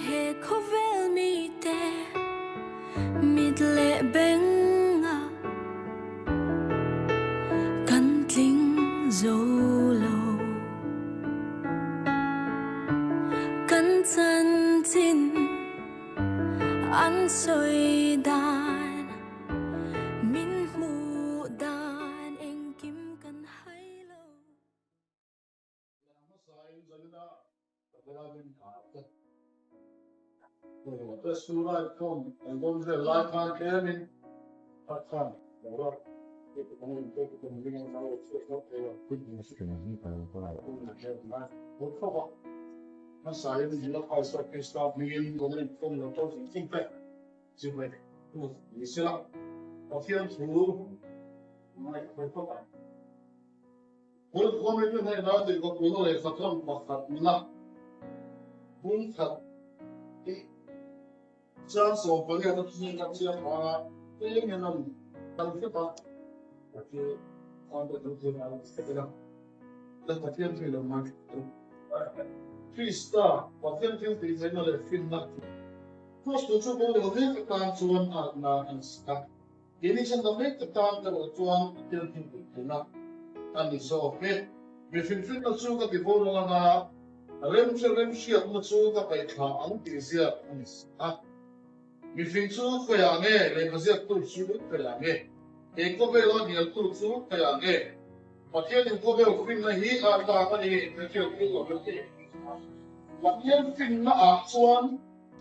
He khawvel mite mit leh bengah kan tling zo lo. Kan chanchin an sawi dan min hmuh dan engkim kan hai lo. Kawlkhawmin i hnenah tihkawppuina lehkha thawn pakhatna bung khat i chang 18 a thing a chiang vanga eng en an kal hrep a, Pathian Pathian thil lo ngai Krista Pathian thil tih theihna leh finna Kraws tur chu bo lo mek atan chuan atna an sa. Keini chhan dang mek tak tan erawh chuan thil hnim pui theihna a ni zawk e. Mi hrinhrinna chu ka ti bo ang a, remhre remhriatna chu ka paih thla ang tih ziak a ni si a. Mihring chu khawiah nge lehkha ziaktu chu khawiah nge? He khawvela hnialtu chu khawiah nge? Pathianin khawvel finna hi a tlak a ni hriattu a hre thei. Pathian finna ah chuan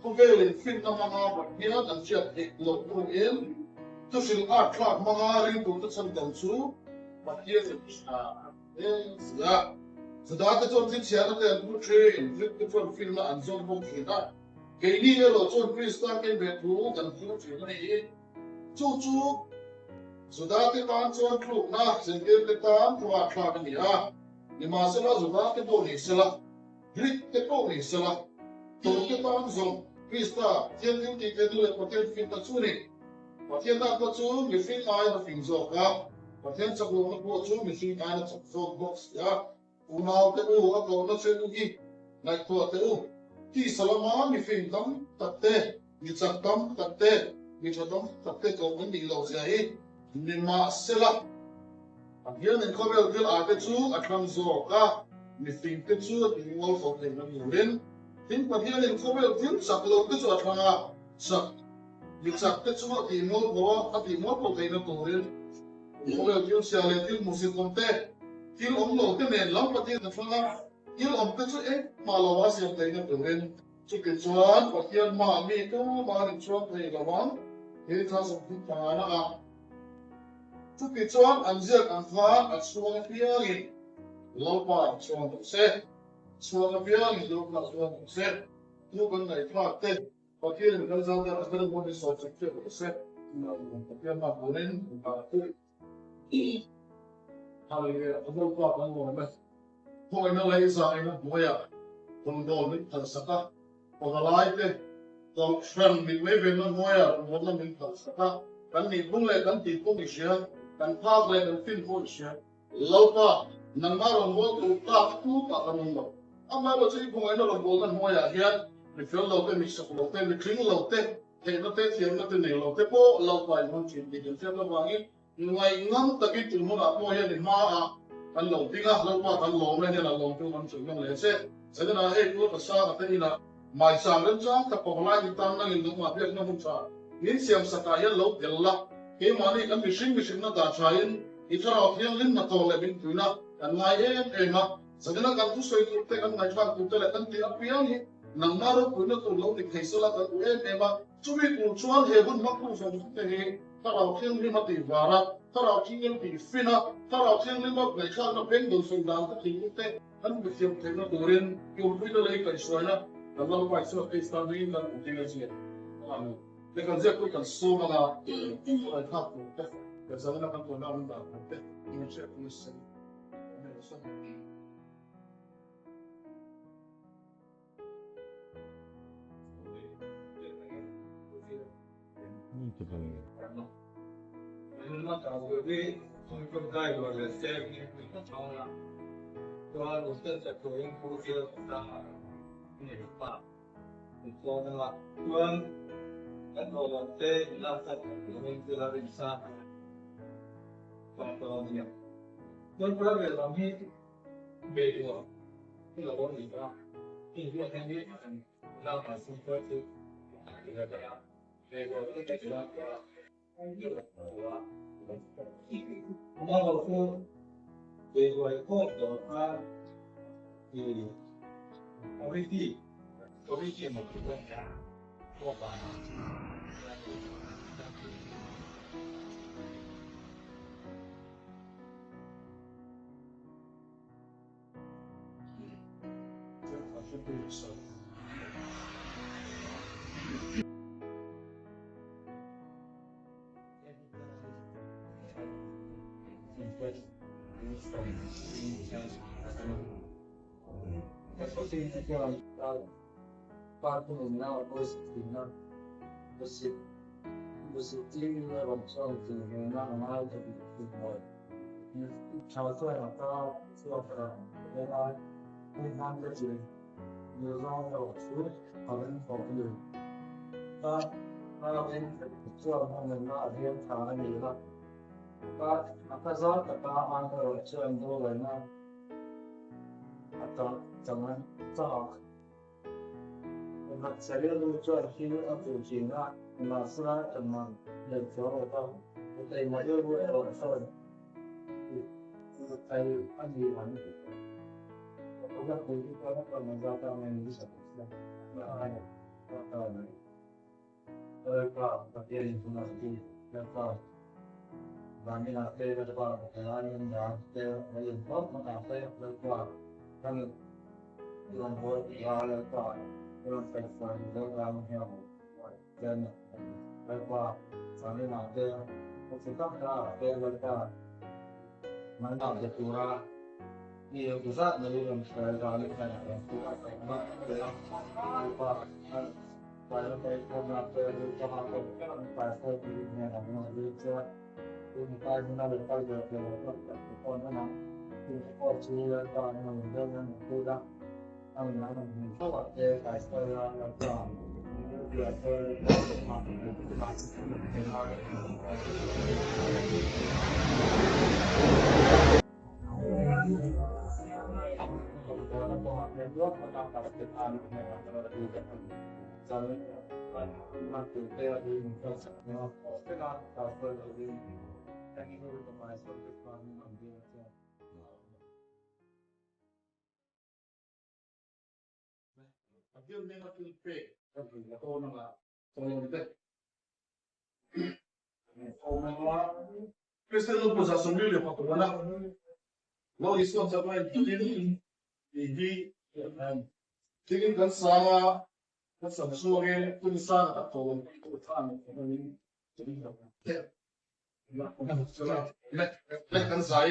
Khawvelin finna hmanga Pathian an hriat theih loh hnuin thuhrilh art thlak hmanga ringtute chhan dan chu Pathianin tha a ti hle si a. Judate chuan chhinchhiahna te an hmu thin, Greek-te chuan finna an zawn bawk thin a. Keini erawh chuan Krista kengveh thu kan hmu thin a ni. Chu chu Judate tan chuan tlukna, Jentail-te tan thu art thlak a ni a. Nimahsela Judate pawh ni sela, Greek te pawh ni sela, tute tan zawng Krista Pathian thil tih theihna leh Pathian finna chu a ni. Pathian natna chu mihring aiin a fing zawk a, Pathian chak lohna pawh chu mihring aiin a chak zawk bawk si a. Unaute u, a kohna che u hi ngaihtuah teh u. Tisa lama mifing tam tak te, mi chak tam tak te, mi tha tam tak te koh an nih loh zia hi nimahsela, Pathianin khawvel thil ah te chu a thlang zawk a, mifing te chu a tihmual fo thei na turin. Tin, Pathianin khawvel thil chak lo te chu a thlang a, chak mi chak te chu a tihmual fo a, a tihmual fo thei na turin. Khawvel thil chhia leh thil hmusit awm te, thil awm lo te nen lam Pathian a thlang a, thil awm te chu engmah lo a siam thei na turin. Chutichuan, Pathian hmaah mi tumah an inchhuang thei lo ang, he thla 25 na ah. Chutichuan an ziak ang khan a chhuang apiangin Lalpa chhuang rawh se, chhuang apiangin Lalpa chhuang rawh se, thu kan ngaihthlak te Pathianin kan zau dan a tel hun hi sawi chak hriat rawh se. Pathian hma turin Hallelujah Lalpa kan lawm e. Khawina lei zaina hnuaiah rawnbawl min phalsak a, pavalai te kohhran mitmei venna hnuaiah rawnbawlna min phalsak a, kan nihphung leh kan tihphung i hria, kan phak leh kan fin pawh i hria. Lalpa, nangmah rawnbawl tur tak tupah kan awm lo. Amaherawhchu i khawngaihna rawnbawlna hnuaiah hian mi fel lo te, mi sak lo te, mi tling lo te, theihna te, thiamna te nei lo te pawh Lalpa i hmang thin tih kan hriat avangin Ngaihngam takin tun hunah pawh hian i hmaah kan lo ding a, Lalpa kan lawm e hian a lawm chu kan sawi ngam leh che. Zaninah hei Pu Kasanga te inah maichang remchang tak pavalai ni tan nangin nangmah biakna hun tha min siam sakah hian lo tel la, keimahni kan mihring mihrinna dah thain i thlarau thianghlim hnathawh leh min puina kan ngai em em a. Zaninah kan thusawi tur te, kan ngaihthlak tur te leh kan tih apiang hi nangmah ropuina tur lo ni thei sela kan duh em em a. Chumi tur chuan he hun hmangtu zawng zawng te hi Thlarau Thianghlim a tih var a, Thlarau Thianghlim tih fin a, Thlarau Thianghlim a ngaihthlakna peng do sawi dan te thingpui te kan hmu thiam theihna turin Tumpuina lei kaihhruaina kan Lalpa Isua Krista hmingin kan hmu ding a che. Amen. Leh kan ziakpui kan sawm anga ngaihthlak tur te, kan zalena kan tuahna an dah tur te, min hriatpui se. Amen. Kan tlawn anga chuan kan hlawhhlawm te in lak khat turin thil a rinsa vang tawh a nia. Chuan private lam hi beihduah thil a lo ni a, heng hian heng hi an lak ah sum pawh chu beihduah te chuan Pathian hming a thil pek ka hmu la dawn anga tawlawm te awm anga Kristian Lungpui 144 a Lo Isuan chakna in tiin tih hi tingin kan sang a kan sam chhuangin hun sang a tawlawm le kan zai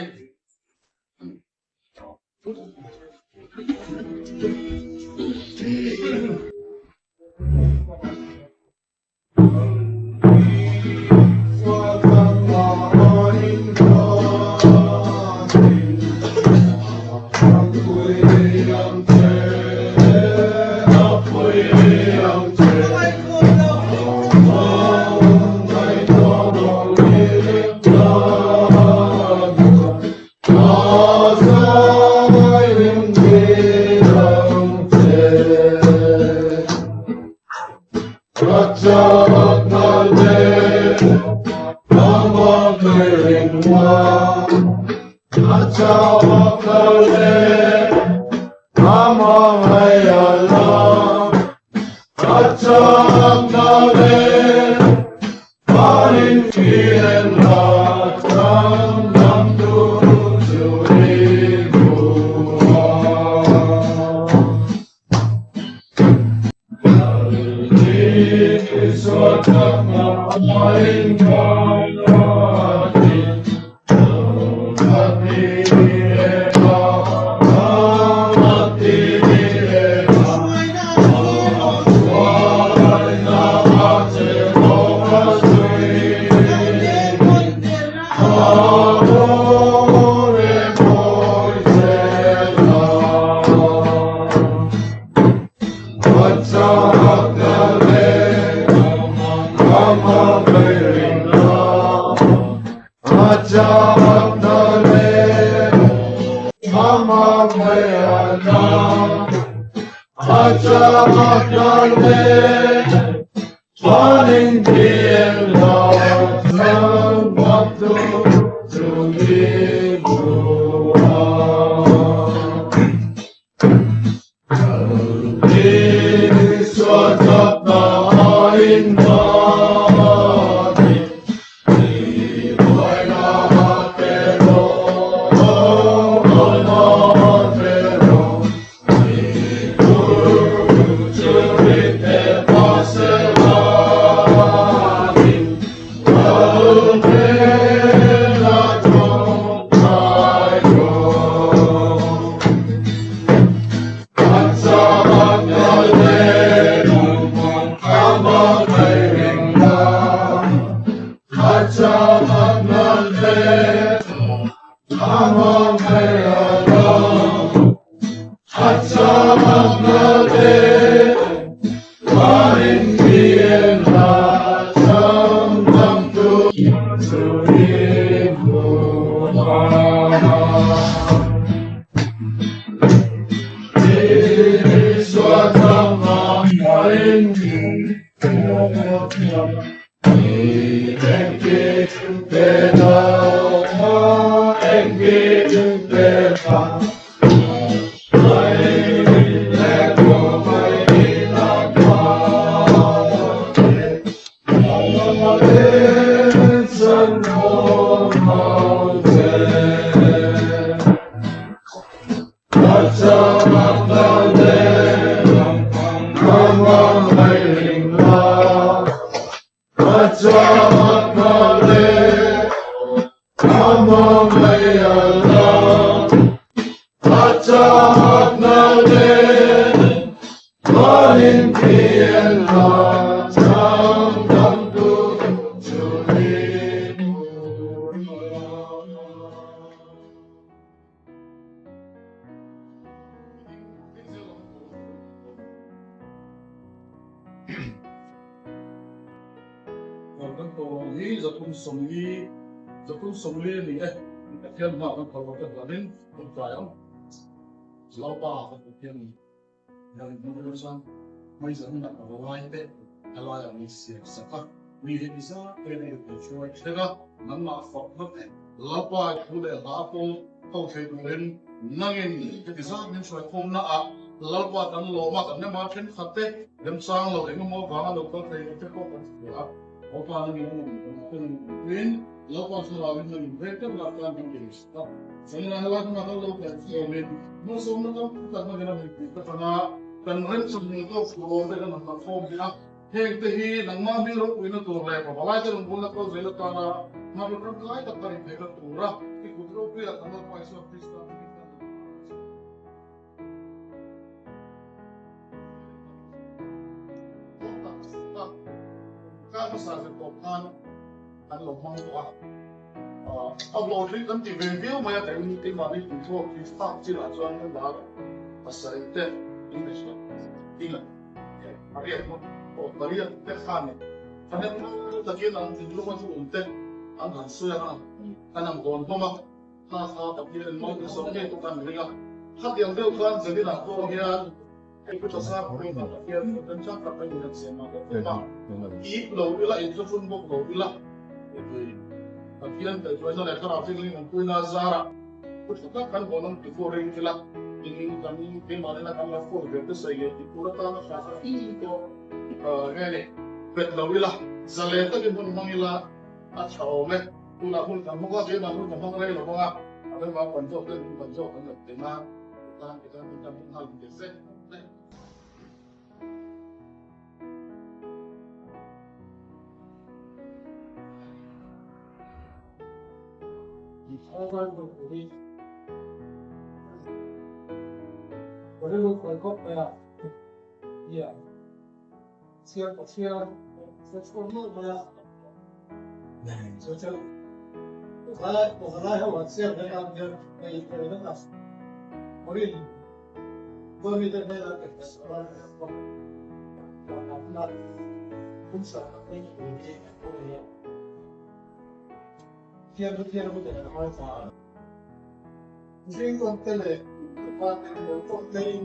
Vantirhkoh tawngteiin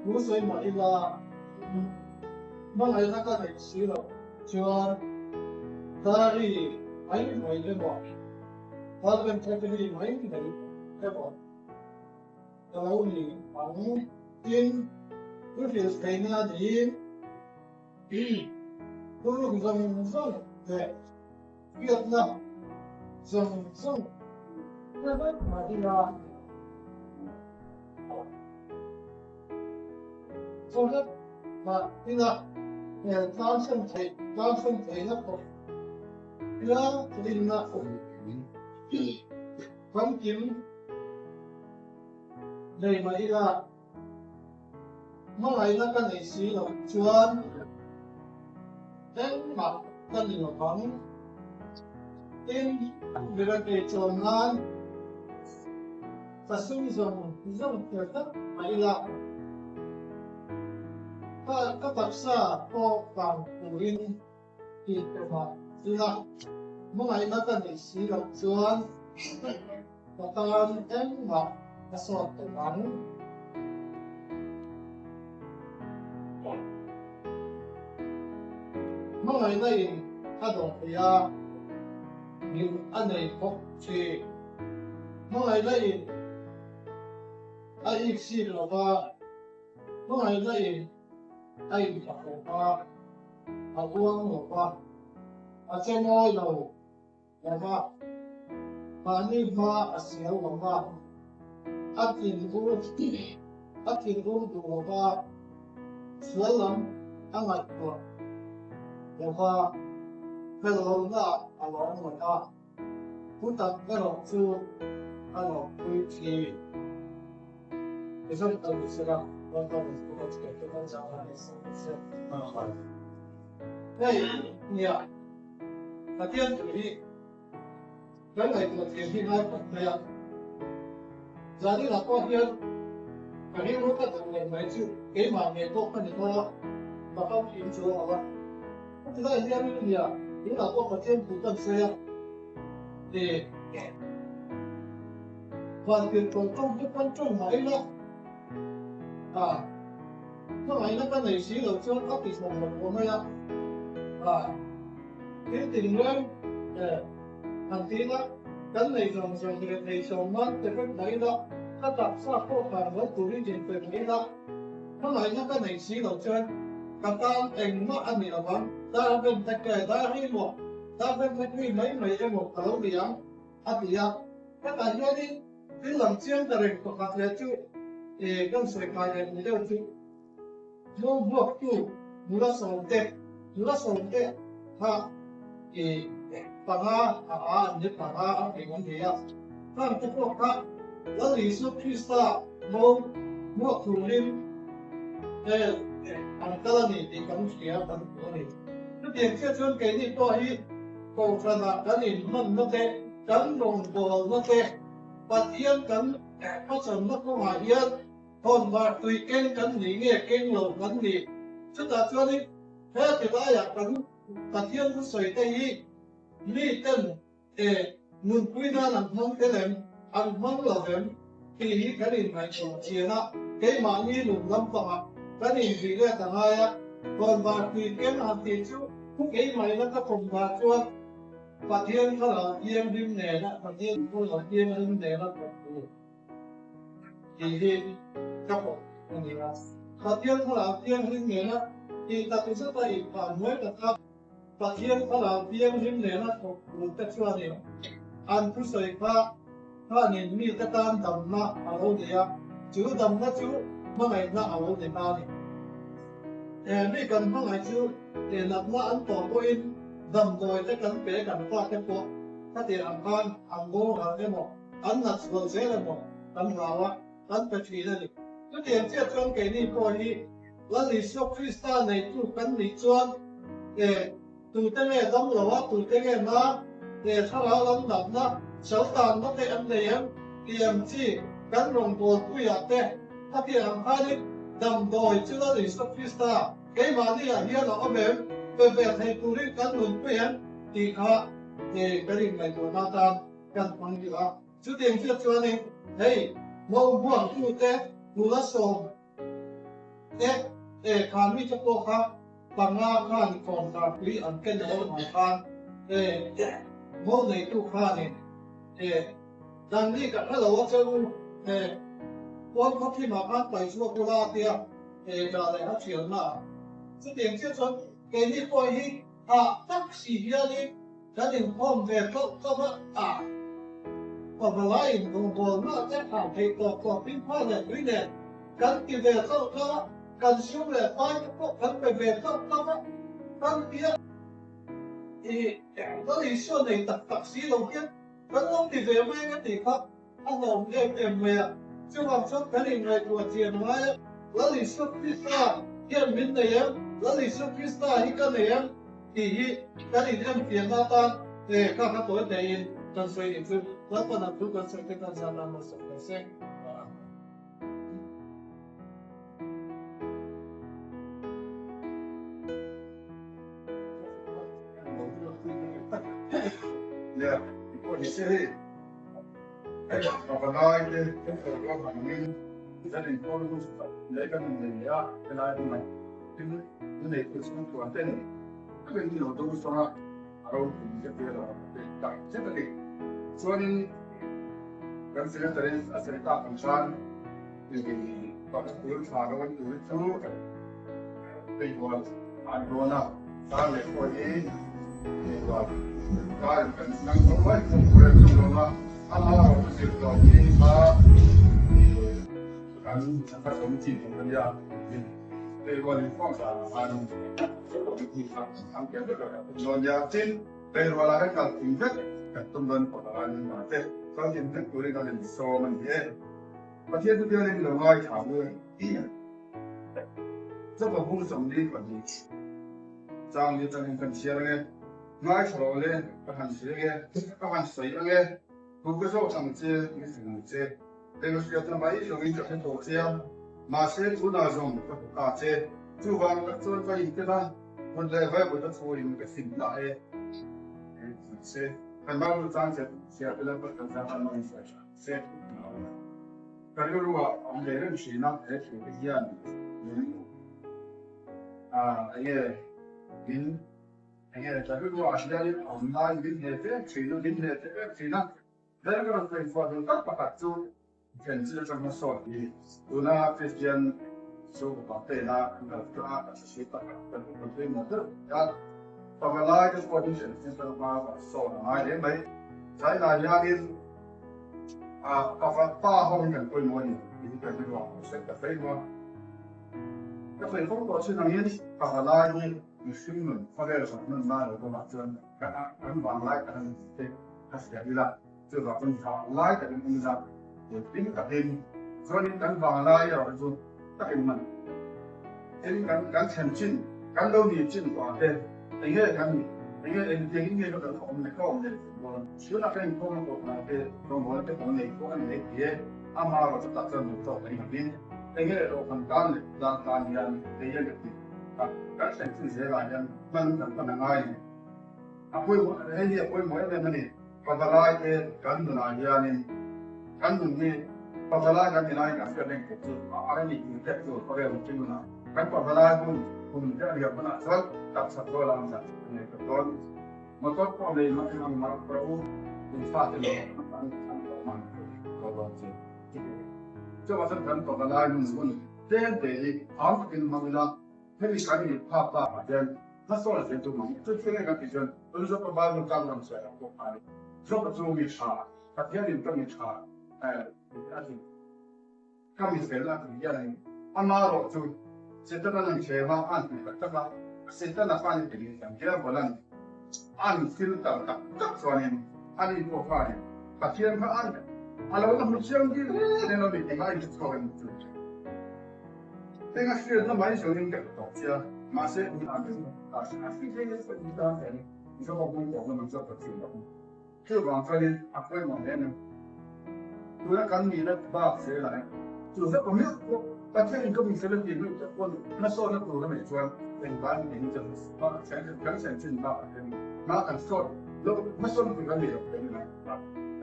thu sawi mah ila hmangaihna ka neih si loh chuan Dari mai mai emaw Alvin Thackeray mai mai emaw ka lo ni ang. Tin, thu hrilh theihna niin thuruk zawng zawng leh hriatna zawng zawng hre vek mah ila chawhlet mah ila hmel tlangsen theih tlangsen theihna khawp ila rinna famkim nei mah ila Hmangaihna ka nei si loh chuan engmah ka ni lo vang. Tin, mira kei chawn nan ka sum zawng zawng thlir tak mai ila, ka ka taksa pawh vang turin tih pe mah ila, hmangaihna ka nei si loh chuan ka tan engmah a sawt lo ang. Hmangaihna in a dawh thei a, hlim a nei bawk thin. Hmangaihna in a iksik lo va, hmangaihna in a infak lo va, a uang lo va, a che mawi lo lo va, mahni hma a sial lo va, a thinur a thinur duh lo va, sual lam a ngaihtuah lo va, fel lohnaah a lawm lo va, thu tak erawh chu a lawmpui thin. Hei nia Pathian thu hi kan ngaihtuah thiam hi ngai khawp mai a. Zaninah pawh hian ka rilru ka duh leh mai chu keimah ngei pawh ka ni tho a, ka famkim chuang lo a. Chutah hian nia tunah pawh Pathian thu kan sawi a. Vantirhkoh tawng te pawn tawng mah ila a hmangaihna ka nei si lo chuan a ti hlawm lo pawh mai a, a thil tinreng eh han ti ila kan nei zawng zawng leh nei sawm nan te vek mah ila ka taksa pawh khan lo turin inpe mah ila hmangaihna ka nei si lo chuan ka tan engmah a ni lo vang, dar ben te ke dar hi maw dar ben te kri mai mai emaw ka lo ni ang. A ti a, hetah hianin thil lang chiang ta reng pakhat leh chu e kan sawi kai leh ni deuh chu Hmawngbuaktu nula sawmte, nula sawmte kha e panga a a an ni panga a tih an ni a, khangte pawh kha Lal Isua Krista hmawng hmuak turin e an kal a ni tih kan hria kan hmu a ni. Chutiang chiah chuan keini pawh hi Kohhranah kan inhmanna te, kan rawngbawlna te, Pathian kan hmachhawnna kawngah hian hawnvar tui keng kan nih nge keng lo kan ni. Chutah chuanin he ti laiah kan Pathian thusawi te hi miten e nunpui nan an hmang tel em, an hmang lo em tih hi kan inngaihtuah chian a, keimahni nun lampangah kan inbih let a ngai a, hawnvar tui keng han tih chu Keimahina ka pawm dah chuan Pathian Thlarau Thianghlim nena Pathian Thlarau Thianghlim nena thawk tur tih hi ka pawm a ni a. Pathian Thlarau Thianghlim nena tih tak zeta inphah hnuai taka Pathian Thlarau Thianghlim nena thawk tur te chuanin an thusawi kha khanin mite tan damna a lo ni a, chu damna chu hmangaihna a lo ni ta a ni. He mi kan hmangaih chu he natna an tawh pawhin damdawi te kan pe kan pa te pawh khatiang ang khan an boral emaw an nat sual zel emaw kan hlau a, kan pe thin a ni. Chutiang chiah chuan keini pawh hi Lal Isua Krista neitu kan nih chuan he tute nge dam lo a, tute nge na, he thlarau lam natna, saltanna te an nei em tih ang chi kan rawngbawlpuiah te khatiang ang khanin damdawi chu Lal Isua Krista keimahni ah hian a awm em, pe ve thei turin kan nunpui em tih kha kan inngaihtuahna atan kan hmang duh a. Chutiang chiah chuanin hei. Mo hmuaktute nula sawm te eh kha mite pawh kha panga khan kawngkarpui an ken lo ang khan eh mo neitu khanin eh dan ni ka hre lo a che u eh pawn khawthimah khan paih chhuak ula a tia eh dah leh a thialna ah chutiang chiah chuan keini pawh hi hah tak si hianin Kan inkhawm ve tlawk tlawk a, ah pavalai in rawngbawlna te thah theih tawk tawk in hma leh tui nen kan ti ve tlawk tlawk a, kan sum leh pai te pawh kan pe ve tlawk tlawk a, kan ti a, i Lal Isua nei tak tak si lo hian kan lo ti ve mai ang a tih kha a hlawm em em mai a, chuvang chuan kan inngaihtuah chian ngai a, Lal Isua Krista hian min nei em? Lal Isua Krista hi ka nei em? Tih hi kan inenfiahna atan kha kha tawi teiin kan sawi nih chu Lalpan an thu kan sawi te kan zat a hmasa hle se. Yeah, hei Pavalai te kan kal rual vangin kan inkawl lut leh kan innei leh a, helai hmunah thil la nei tur chhungkua ten ka rin lo dawng sawng a, a ropui ka tia lo ka pe tak zet a ni. Chuanin kan Senator in a sawi tak ang khan pakhat tha lo an tur hi chu Peihual an dawn a, tar leh pawh hi Peihual tar in kan nang tho mai thung tur em chung dawn a, ama erawh chu zir tawh hi kha kan kha committee tur a nia, Peihual inkhawm danah khan committee kha an kel vek a kan tum dawn nia, tin Peihual ah hian kal thing vek kan tum dawn pawh a ni mahse kal thing vek turin kan insawm a ni e. Pathian chu bialin lo ngaithla u. Chawpa bung 42 chang ni atangin kan chhiar ange. Ngaithla rawh le, ka han sawi ange, ka han sawi ange, thu ka zawt ang che, min hrilh ang che. Eng hriatna mai lovin ka hre tawh che a, mahse tunah zawng ka hmu ta che. Chuvang tak chuan ka intel a, kut leh vaivut a chhuain ka sim ta e. Mahse, kan Bible chang chhiar te lalpa kan zat a hmangin sawi tha. Se ka rilru ah awm ve reng thin a, he thu te hian min ah enge min enge ka rilru ah hianin a awm lai min hneh vek thin a, min hneh te vek thin a, he ka rawn sawi chhuah duh tak pakhat chu Chen atang hmasawt hi tuna Kristian chu upa pena an kal tawh a, ka hre tak a, kan upa pawimawh deuh a, pavalai te pawh hi Chen atang hma sawn a ngai hle mai. China hianin a pa ho hi kan pawimawh a ni tih hi ka rilru ah ka sawi ta fei maw. Ka sawi fo tawh chin angin pavalai hi mihring nun khawvel zawng hman lai lo bawkah chuan kan vanglai tak a ni tih te ka hria ila chuvang chuan vanglai takin awm ila puitling takin chuanin kan vanglai erawh hi chu takin man tin kan kan thlen chin kan lo ni chin vang te enge kan enge engtiang in nge ka kan awm leh ka awm leh tih dawn tunah ka inkhawm a kawp dan te rawngbawl te kan nei pawh a ni mai thei e ama erawh chu tak chuan duh tawk ka inham in enge erawh kan tan leh dan tan hian kei hian ka ti a kan thlen chin zelah hian hman kan pan a ngai a ni a pawimawh hei hi a pawimawh em em a ni. Pavalai te kan nunah hianin kan nun hi pavalai kan ni laiin kan hriat reng theih chu a ar a ni tih vek tur khawvel hun chin hunah kan pavalai hun hun te a liam hunah chuan taksa tual ang zat a nei tawh dawn. Motor pawh nei mah eng ang mah rawh u, in fate lo an an tawh man tawh dawn che. Chuvang chuan kan pavalai nun hun tlem te hi hau takin hmang ila hemi kan nih phak bakah hian Hmasawn zel tum ang. Chu thil nge kan tih chuan Jopa Bible tlang ram sawi ang pawh kha a ni. Jopa chu mi tha, Pathianin ka mi tha a ti, ka mi fel a ti hian a ni. Ama erawh chu Setana an thlem a, an ti tak tak a, Setana khan i ti ang Diabolan an filter tak tak chuanin ani pawh khanin Pathian kha an a lo la hmu chiang dil reng a mi tih kha a inhre chhuak em chu. Heng a hriatna mai zawngin ka tawp che a, mahse tun ah min a hri thei nasa in tan hian Mizopa bung tawhna min zawt ta thin lo. Chuvang chuanin a pawimawh hle mai. Tuna kan nihna bak zel ah chu zet awm meuh pawh Pathianin ka min fel a tih meuh te pawn hmasawnna tur a neih chuan engvangin eng kan thlen chin bak ah hian hma kan sawt lo hmasawn tur a ni lo thei mai.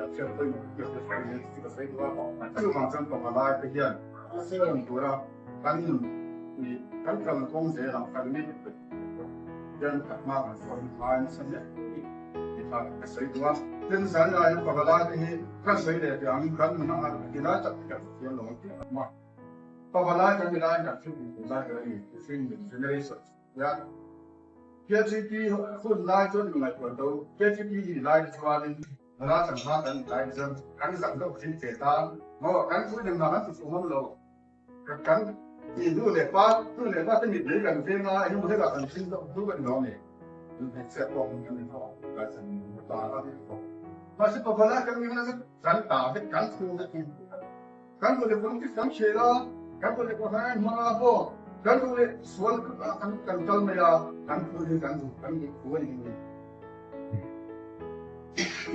kan hriat pawimawh tih ka sawi nen ka sawi duh a. Chuvang chuan pavalai te hian siam tura kan nun ih kan kal kawng zel ang kan mi hian ka hma kan sawn ngai nasa hle tih kha ka sawi duh a. Tin zan laiin pavalai te hi kan sawi leh teh ang kan nun a ti lai tak hi kan hrethiam lo ang tih a awm a. Pavalai kan ni laiin kan thil tih lai ber a ni, mihring nun generation. Ya KGP hun lai chuan in ngaihtuah do KGP hi lai chuanin nula changha kan lai chuan kan zak deuh thin che tan maw kan thu nem kan ti ngam lo kan ti nu leh pa nu leh pa te mit lei kan veng a eng emaw kan thin deuh du kan lo ni hmeichhia pawh kan ni ho kan chan ta ka ni ko mahse pavala kan ni kan ta vek kan thu vek Kan duh leh politics kan hriat a, kan duh leh kohhran hmang a pawh kan duh leh sual kan kan kal mai a, kan thu hi kan duh kan duh thu a ni mai.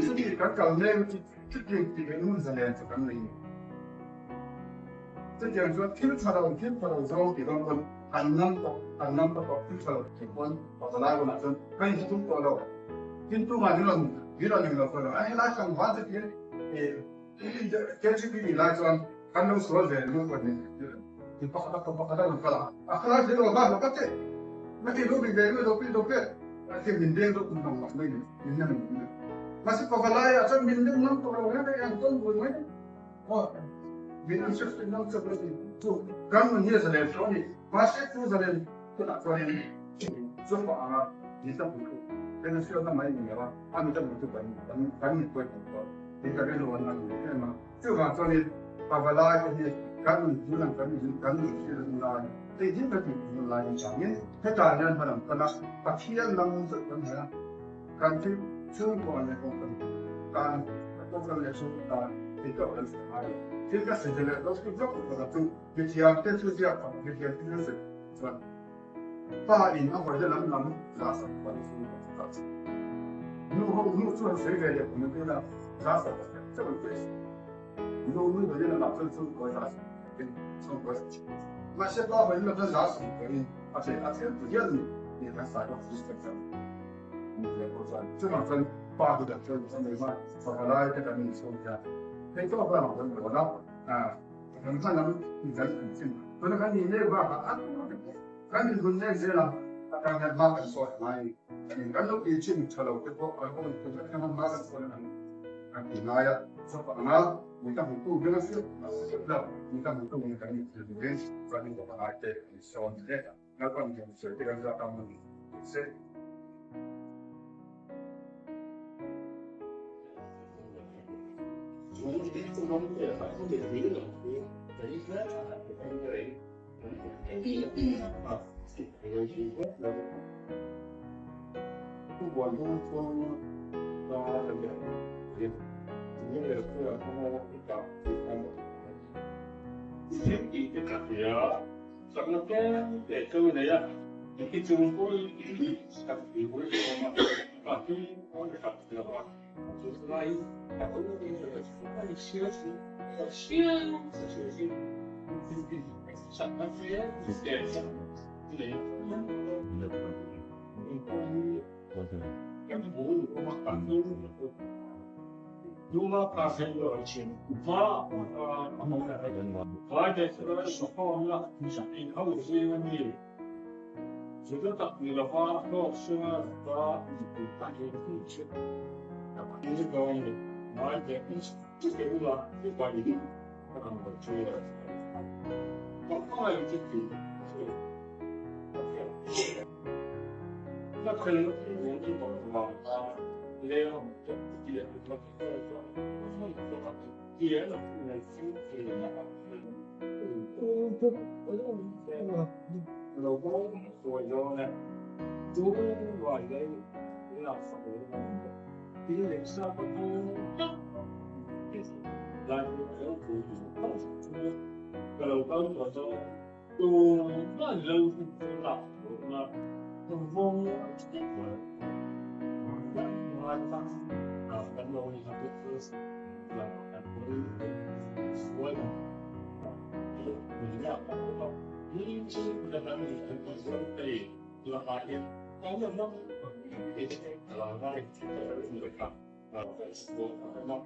Chuti kan kal mek chu chutiang tih leh nun zalen chu kan nei. Chutiang chuan thil tha lo thil tha lo zawng tih dawn pawn kan ngam tawh kan ngam tawh tawh thil tha lo tih pawn pavalai hunah chuan kan inhmu tawh lo. Tin tumah min rawn min rawn englo pawh lo a helai tlangval chu tiin KGB nih lai chuan kan lo sual ve ringawt pawh ni ti pakhat a pakhat a rawn kal a, a khalai thei lo va lo ka che na ti lo bi ve lo pi lo pe ti min deng deuh kum dang mak mai ni min nem min nem masi pavalai ah chuan min nem ngam tawh lo hle mai an tawn bul mai aw min an sep ngam chep lo ti chu kan nun hi a zalen tawh a ni mahse chu zalen hunah chuanin chu pa anga ni tam pui thu kan hriatna mai ni lo a a mi tam pui thu kan kan kan mit pawih tawh. Hi ka rilru an ang em a. Chuvang chuanin pavalai te hi kan nun hmun ang kan nun kan nun thil hun lai hei hi ka tih hun lai avangin hetah hian hmalam pan a Pathian lam zawh kan nei a, kan thil chhungkaw leh kawngka tan kawngka leh chhungkaw tan hei tawh kan hre ngai lo. Thil ka sawi leh lo chu zawk zawk chu mithiam te chu ziak ang mithiam te chu sawi chuan Pa in a hawi lam lam za sak pan chu ka ti ta. Nu ho nu chuan sawi ve leh kum te la za sak ka sak chauh an ti. Nu nu hawi lam ah chuan chhungkaw za sak in chhungkaw mahse pa hawi lam chuan za sak in a thei a thiam tu hial ni ni kan sai bawk system chuan nu ve pawh chuan chuvang chuan pa du dak chuan chuan mai ma pavalai te kan in chhung hian hei tawk lamah kan rawn a Kan hma lam kan an chim. Tuna kan nih mek bakah a kan inhun mek zel a, a tan hian hma kan sawi a ngai a ni. Kan lo tih chin tha lo te pawh a awm thei vek hian hma kan sawi an kan ti ngai a. Chawp anga mi ka hmutu hming a fiah lo, mi ka hmutu hming kan inthil turin chuan in bawk a ngai te an sawn hle a. Lalpan hian sawi te kan zat ang a ni tih se. Chakna tlem te chu nei a, i chung pawhin chak tih bul chu awm a, mahni pawn chak lo a, chu laiin chakna tlem te chu nei a, kan bul awm a,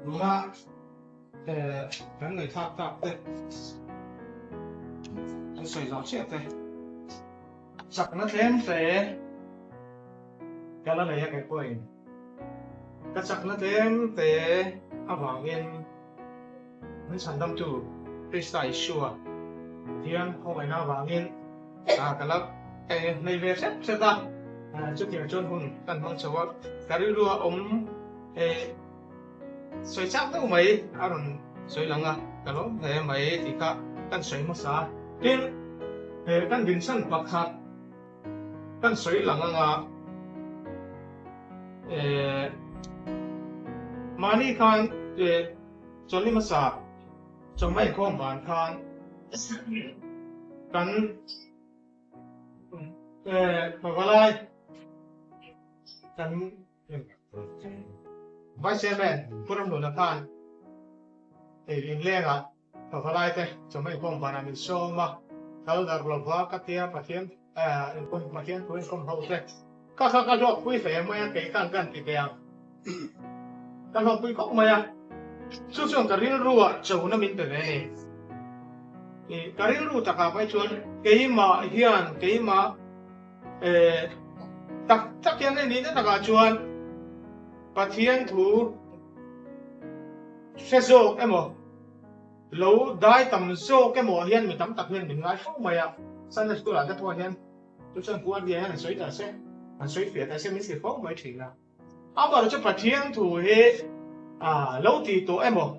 Nula kan ngaihthlak tak te an sawi zawh chiah te chakna tlem hle ka la nei a kei pawhin ka chakna tlem te avangin Min chhandamtu Krista Isua Pathian khawngaihna avangin ka la nei ve hrep hrep a, chutiang chuan hun kan hmang chho a, ka rilru a awm sawi chak deuh mai a rawn sawi lang a, ka lawm hle mai tih kha kan sawi hmasa a. Tin, kan dinchhan pakhat kan sawi lang anga mahni khan Chawlhni hmasa chawhmeh inkhawm van khan kan pavalai kan Vice Chairman Pu Ramluna khan inlengah pavalai te chawhmeh inkhawm vanah min sawm a, kal darh lova ka tia Pathian Pathian thu inkhawm ho te ka kha ka hlawkpui hle mai a, kei khan kan ti ve ang. Ka hlawhpui khawp mai a, chu chuan ka rilruah chona min pe ve a ni. I ka rilru takah phei chuan keimah hian keimah eh tak tak hian a nihna takah chuan Pathian thu hre zawk emaw lo dai tam zawk emaw hian mi tam tak hian min ngai fo mai a, Sunday school ah te pawh hian chu chuan Pu Andy hian an sawi ta se, an sawi fiah ta se min ti fo mai thin a. Amah chu Pathian thu hi lo ti tawh emaw,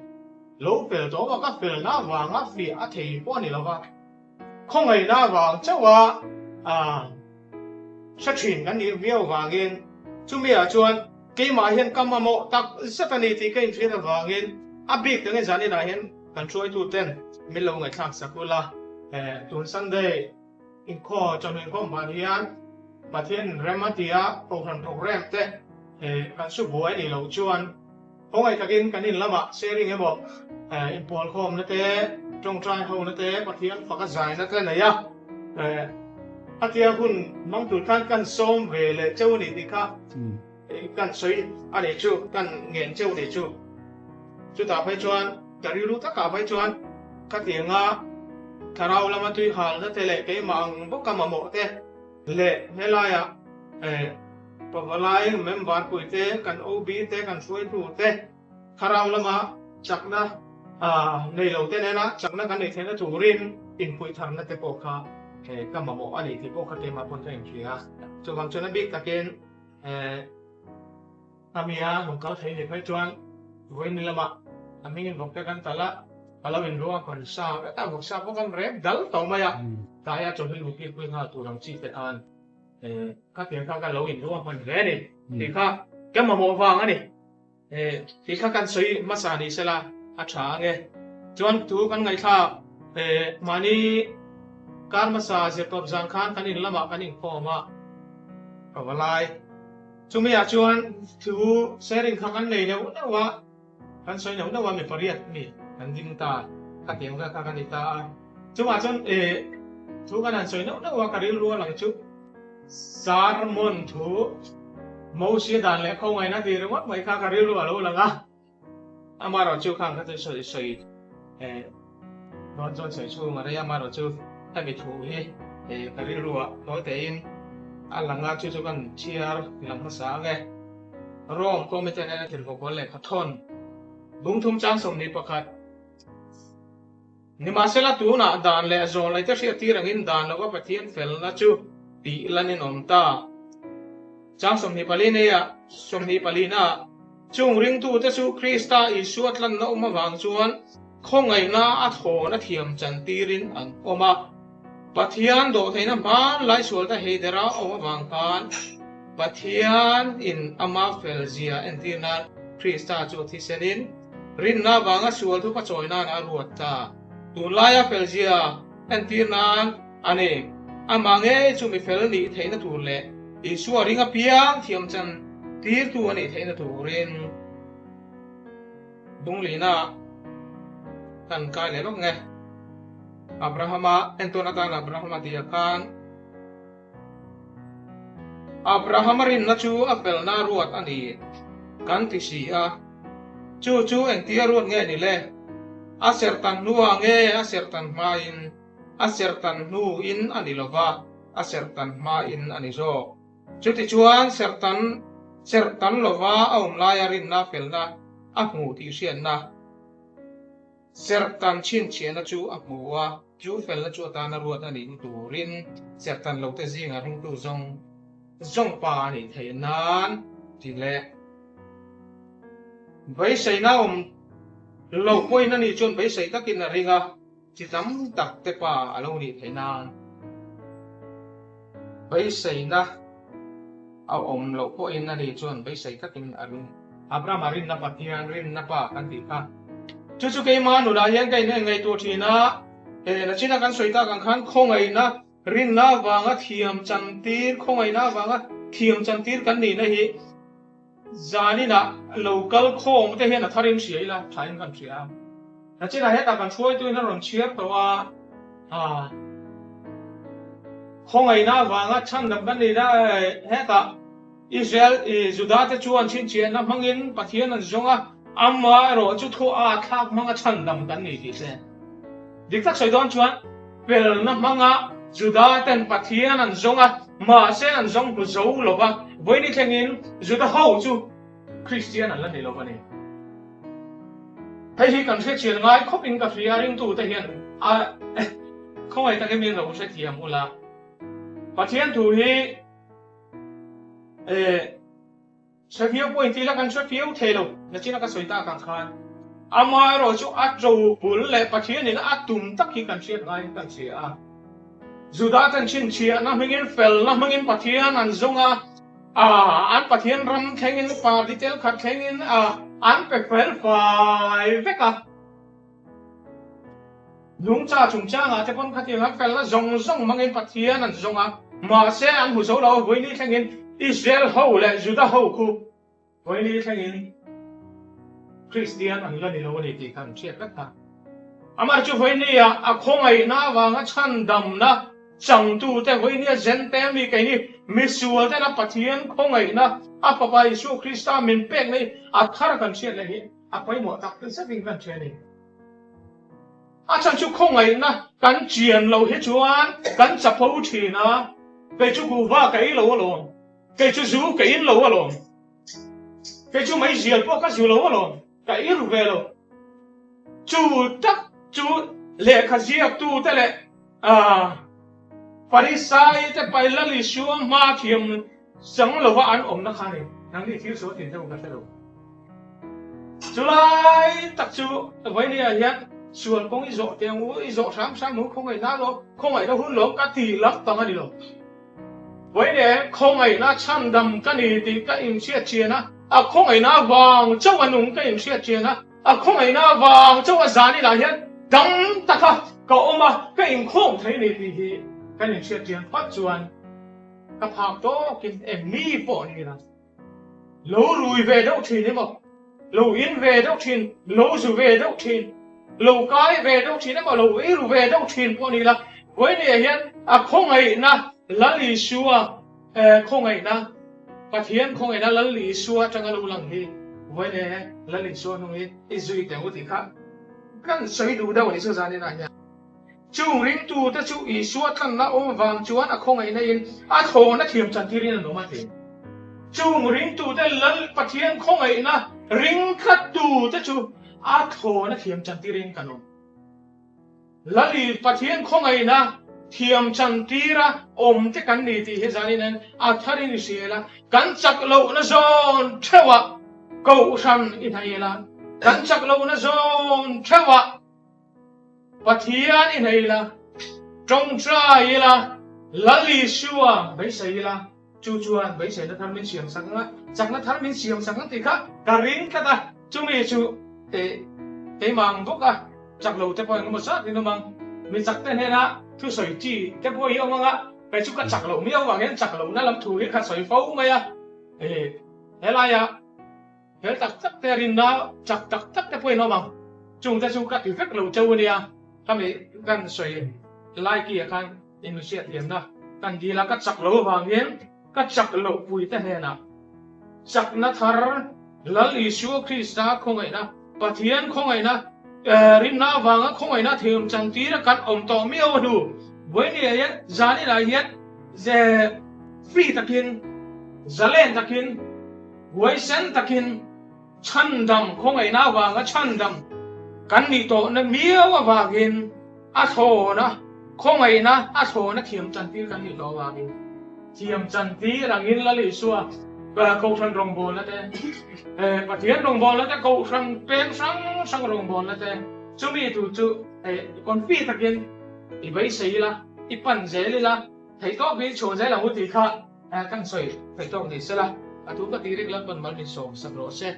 lo fel tawh emaw ka felna avanga fiah a thei pawh a ni lo va, khawngaihna avang chauha hre thin kan nih viau avangin chumi ah chuan keimah hian ka mamawh tak zet a ni tih ka inhriat avangin a bik tangin zaninah hian kan hruaituten min lo ngaihthlak sak ula, tun Sunday Inkhaw chawhmeh khawm van hian Pathian rem a ti a, Kohhran program te kan su buai nih loh chuan khawngaih takin kan in lamah sharing emaw inpual khawmna te, tawngtai hona te, Pathian faka zaina te nei a, a tia hun hmang tur khan kan sawm ve leh cheu a ni tih kha kan sawi a nih chu, kan ngen cheu a nih chu. Chutah phei chuan ka rilru takah phei chuan ka tianga thlarau lama tui halna te leh keimah ang bawka mamawh te leh helaiah pavalai member pui te, kan OB te, kan hruaitu te thlarau lama chakna nei lo te nena chakna kan neih theihna turin inpuih tharna te pawh kha ka mamawh a ni tih pawh kha keimah pawn ka inhria. Chuvang chuan a bik takin A mi a rawn kal thei ni phei chuan vawiin lamah a hmingin vawk te kan talh a, a lo inruang a kawn sa vek a, vawk sa pawh kan rep dal tawh mai a, tlai a chawlhni lukir pui nghal tur ang chi te khan khatiang kha ka lo inruang hman hle a ni tih kha ka mamawh vang a ni tih kha kan sawi hmasa ni sela a tha ang e. Chuan thu kan ngaihthlak mahni kar hmasa zirtawp zan khan kan in lamah kan inkhawm a, ka va lai. Chumi ah chuan thu sharing kha kan nei neuh neuh a, kan sawi neuh neuh a, mi pariat mi kan ding ta, ka tiang vel kha ka ni ta a. Chungah chuan eh thu kan han sawi neuh neuh a, ka rilru a lang chu sermon thu Mosia dan leh khawngaihna tih ringawt mai kha ka rilru a lo lang a. Amaherawhchu khang kha chu sawi sawi eh dawn chuan sawi chhung a rei a, amaherawhchu hemi thu hi eh ka rilru ah tawi tein a lang a, chu chu kan chhiar lang hmasa ang e. Rome Committee nen a thilvawkawl lehkha thawn bungthum chang 21. Nimahsela tunah dan leh zawlnei te hriattir angin dan lova Pathian felna chu tih lan in awm ta. Chang 24 neia 24 na chung ringtute chu Krista Isua tlanna awm avang chuan khawngaihna a thawn a thiam chantirin an awm a. Pathian dawhtheihna hmanlai sualta heidera awm avang khan. Pathian in ama fel zia entir nan Krista chu a thisen in rinna vanga sual thu ka chawi nan a ruat ta. Tunlaia fel zia entir nan a ni. Amah ngei chu mi fel nih theihna tur leh Isua ring apiang thiam chan tirtu a nih theihna turin Bunglina kan kai leh lawk nge. Abrahama entawn atan Abrahama tih ah khan Abrahama rinna chu a felna ruat a ni kan ti si a. Chu chu engtia ruat nge ni le? A serhtan hnuah nge a serhtan hmain? A serhtan hnuin a ni lova, a serhtan hmain a ni zawk. Chutichuan serhtan serhtan lova a awm laia rinna felna a hmu tih hriatna. Serhtan chhinchhiahna chu a hmu a, chu felna chu atana ruat a nih turin serhtan lote zinga ringtu zawng zawng pa a nih theih nan ti leh beiseina awm lo pawhin a nih chuan beisei takin a ring a, chi tam tak te pa a lo nih theih nan beiseina a awm loh pawhin a nih chuan beisei takin a ring. Abrahama rinna Pathian rinna pa kan tih kha. Chu chu keimah nunah hian ka inhen ngaihtuah thin a, he nachina kan sawi tak ang khan khawngaihna rinna avanga thiam chantir, khawngaihna avanga thiam chantir kan nihna hi zaninah lo kal khawm te hian a tharin hria ila thain kan hria a. Nachina hetah kan hruaituin a rawn chhiar tawh a, aa khawngaihna avanga chhandam kan nihna hetah Israel i Juda te chuan chhinchhiahna hmangin Pathian an zawng a, amah erawh chu thu a thlak hmanga chhandam kan ni tih se. Dik tak sawi dawn chuan felna hmanga Juda ten Pathian an zawng a, mahse an zawng hmu zo lo va, vawiini thlengin Juda ho chu Kristian an la ni lo a ni. Hei hi kan hriatchian ngai khawp in ka hria, ringtute hian a khawngaih takin min lo hrethiam ula. Pathian thu hi. Eh, hre viau pawh inti la kan hre viau thei lo, nachina ka sawi tak ang khan amaherawh chu a to bul leh Pathianin a tum tak hi kan hriat ngaiin kan hria a. Juda ten chhinchhiahna hmingin felna hmangin Pathian an zawng a, ah, an Pathian ram thlengin party tel khat thlengin ah an pe fel fai vek a. Nungcha chungchangah te pawn khatiang a felna zawng zawng hmangin Pathian an zawng a, mahse an hmu zo lo a, vawiini thlengin Israel ho leh Juda ho khu vawiini thlengin Kristian an la ni lo a ni tih kha an hriat vek ta. Amah chu vawiini ah a khawngaihna avanga chhandamna changtute vawiini a Jentail mi keini misual tena Pathian khawngaihna a Fapa Isua Krista min pekna hi a thar kan hriat leh hi a pawimawh tak zetin kan hria a ni. A chhan chu khawngaihna kan chian loh hi chuan kan chapo thin a, kei chu kuhva ka ei lo alawm, kei chu zu ka in lo alawm, kei chu meizial pawh ka zu lo alawm, ka i ru ve lo. Chu tak chu lehkha ziaktute leh Farisai te Pailal Isua hma thiam chang lova an awmna kha a ni. Nangni thil sual tin deuh ka hre lo. Chulai tak chu Vawinia hian sual kawng i zawh teh ang u, i zawh hram hram ang u, khawngaihna lawm, khawngaihna hun lawm ka tih lam pang a ni lo. Vawinia hian khawngaihna chhandam ka ni tih ka inhriat chian a, a khawngaihna avang chauh a nung ka inhriat chian a, A khawngaihna avang chauh a zan inah hian dam taka ka awm a, ka inkhawm thei ni tih hi kan inhriat chian phawt chuan ka phak tawkin eng mi pawh ni ila lo rui ve deuh thin emaw, lo in ve deuh thin, lo zu ve deuh thin, lo kai ve deuh thin emaw, lo eiru ve deuh thin pawh ni ila Vawinia hian a khawngaihna Lal Isua Khawngaihna, Pathian khawngaihna Lal Isua atanga lo lang hi vawiin Lal Isua hnung hi i zui teh u tih kha kan sawi duh deuh a ni chu zaninah hian. Chung ringtute chu Isua tlanna awm vang chuan a khawngaihna in a thlawna thiam chantirin an awm a ti. Chung ringtute Lal Pathian khawngaihna ring tlattute chu a thlawna thiam chantirin kan awm. Lali Pathian khawngaihna thiam chantira awm te kan ni tih hi zanin a tharin i hrial a, kan chak lohna zawn theuhah Kohhran i hnaih la, kan chak lohna zawn theuhah Pathian i hnaih la, tawngtai ila, Lal Isua beisei ila. Chu chuan beiseina thar min siam sak ang a, chakna thar min siam sak ang tih kha ka ring tlat a. Chumi chu keimah ang bawk a, chak lo te pawh engemaw zat in awm ang. Mi chak te hnena thusawi chi te pawh hi awm ang a, kei chu ka chak loh miau vang hian chak lohna lam thu hi ka sawi fo mai a. Helaia fel tak tak te rinna chak tak tak te pawhin awm ang. Chungte chu ka ti vek lo cheu a nia, khami kan sawi lai ki ah khan inhriat thiamna kan dil a, ka chak lo avangin ka chak loh puite hnenah chakna thar Lal Isua Krista khawngaihna, Pathian khawngaihna, rinna avanga khawngaihna thiam chantira kan awm tawh miau a hnu. Vawinia hian zaninah hian ze free takin, zalen takin, huaisen takin chhandam khawngaihna avanga chhandam kan nih tawhna miau avangin a thlawna khawngaihna a thlawna thiam chantir kan nih tawh avangin thiam chantir angin Lal Isua Kohhran rawngbawlna te, Pathian rawngbawlna te, Kohhran peng hrang hrang rawngbawlna te chumi tur chu confi takin i beisei ila, i pan zel ila, theihtawp hi chhuah zel ang u tih kha kan sawi theih tawk ni sela, a thu ka ti rik lam pawn mal min sawm sak rawh se.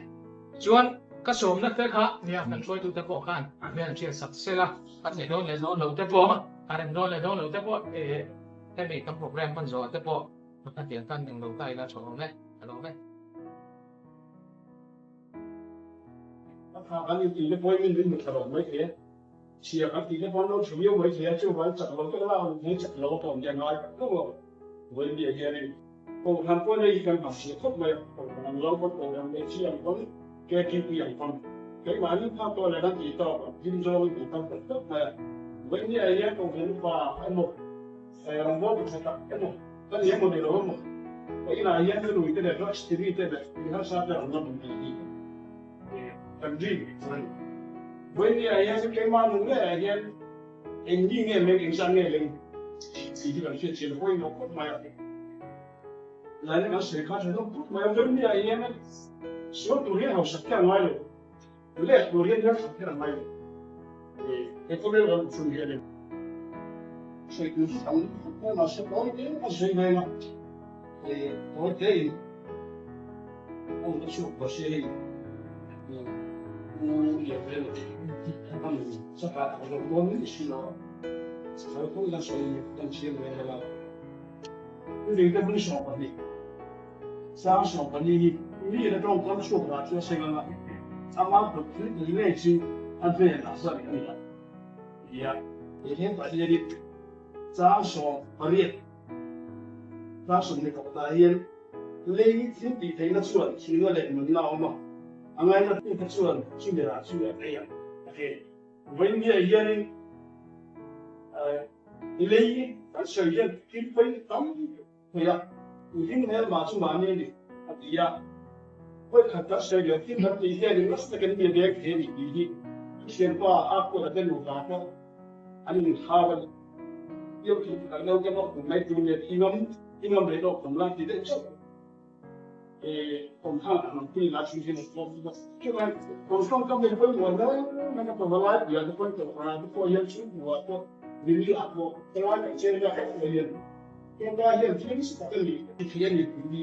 Chuan ka sawmna te kha nia kan hruaitute pawh khan hmel hriat sak sela, a theih dawn leh dawn lo te pawh, a rem dawn leh dawn lo te pawh hemi kan program hman zawh te pawh ka tiang khan englo ta ila tha awm e, a lo ve. A tha kan intih te pawhin min min thla lo mai thei e. Chhia kan tih te pawh an lo tha viau mai thei a, chuvang chak lo tak lak an hmel chak lo a pawh ang hi a ngai tak tak lo. Vawiin hianin Kohhran pawh nei hi kan hmang chhia khawp mai a, Kohhran ang lo pawn Kohhran nei chi ang pawn KTP ang pawn keimahni phak tawh leh kan tih tawk ang hlim zawngin kan kal tak tak mai a. Vawiin hian Kohhran upa emaw rawngbawltu tha tak emaw ka ni emaw ni lo emaw ka inah hian ka nui te leh drugs timi te leh mi harsa te rawn la hmu thei hi kan rin a ni. Vawiin hian keimah nung leh hian Eng mi nge leng, eng zah nge leng tih hi kan hriat chian hawi lo khawp mai a. Laina kan sawi kha tha hlawm khawp mai a, Vawinia hian sual tur hian hausak hi a ngai lo, let tur hian hausak hi a ngai lo. He khawvel kan chhun hianin sawi tur chu tam khawp mai mahse tawi te a sawi mai a, tawi te in aw ka chhuak ta sia hei u Lianvela an chakah a zawh dawn mai si lo a, sawi pawh ila sawi kan thiam ve lo a. Tui te hmun 12, sang 14 hi mi in a tawngkam chhuak dah chu a seng ang a, ama kut thil tui ngei chu a hnenah zar a ni a, ti a. He tah hianin chang 18, chang 21 hian Lei thil tih theihna chuan thihna leh nunna a awm a, a ngaina tute chuan chumi rah chu an ei ang a ti. Vawiinniah hianin lei kan sawi hian thil pawi tam thei a, mihring hmelma chu mahni a ni a ti a. Vawikhat kan sawi leh thil kan tih hianin nasa takin mi a deng thei a ni tih hi thianpa a kawt a te nupa pawh an inhau a ni. Piang thil pakhat naute pawh kum mai tur nge thi ngam i ngam leh tawh kum la ti deuh chauh e awm khan a hnam pui la thin hian a tlawm bawk. Chuvang kawngkawng ka nei pawimawh hle mai a pavalai piah te pawhin tawhah te pawh hian chhungkua pawh mini ah pawh palai kan chen vel ah pawh hian tawngka hian thil nasa tak a ni ti thei a ni tih hi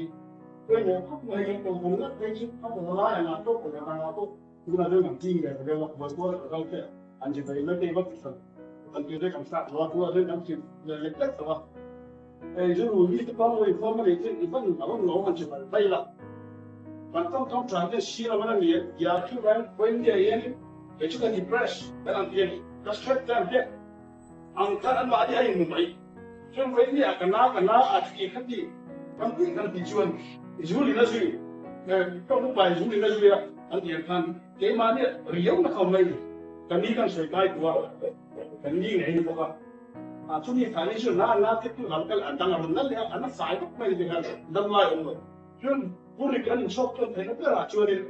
pawimawh khawp mai kan tawngkam ngat phei chu a pavalai ang ah pawh pawimawh ang ah pawh tunah chuan kan ching ve ta deuh a buaikual ka kal te an ti thei mai te va ti hran kan ti te kan sak lo a tunah chuan kan ti ve lek lek tawh a hei chu ru mi te pawh ngawi khawm a nih chu i van a rawn lo han ti mai mai la kan tawngkam than te si lo a ni tia thu ran vawiin hian kei chu ka depress kan ang ti a ni ka stress te ang hian ang khan an mahni a inhmu mai chuan vawiin ah ka na ka na a thi kha ti kan tih kan tih chuan zu lin a zui tawng upa in zu lin a zui a an tih ang khan keimahni riau na kha mai ka ni kan sawi kai tu a kan ni ngei ni bawk a a chumi khan hi chu na na te tu lam kal an dang a rawn nal leh a an a fai vek mai ti khan dam lai awm lo chuan purik an inchhawk tawn theihna berah chuanin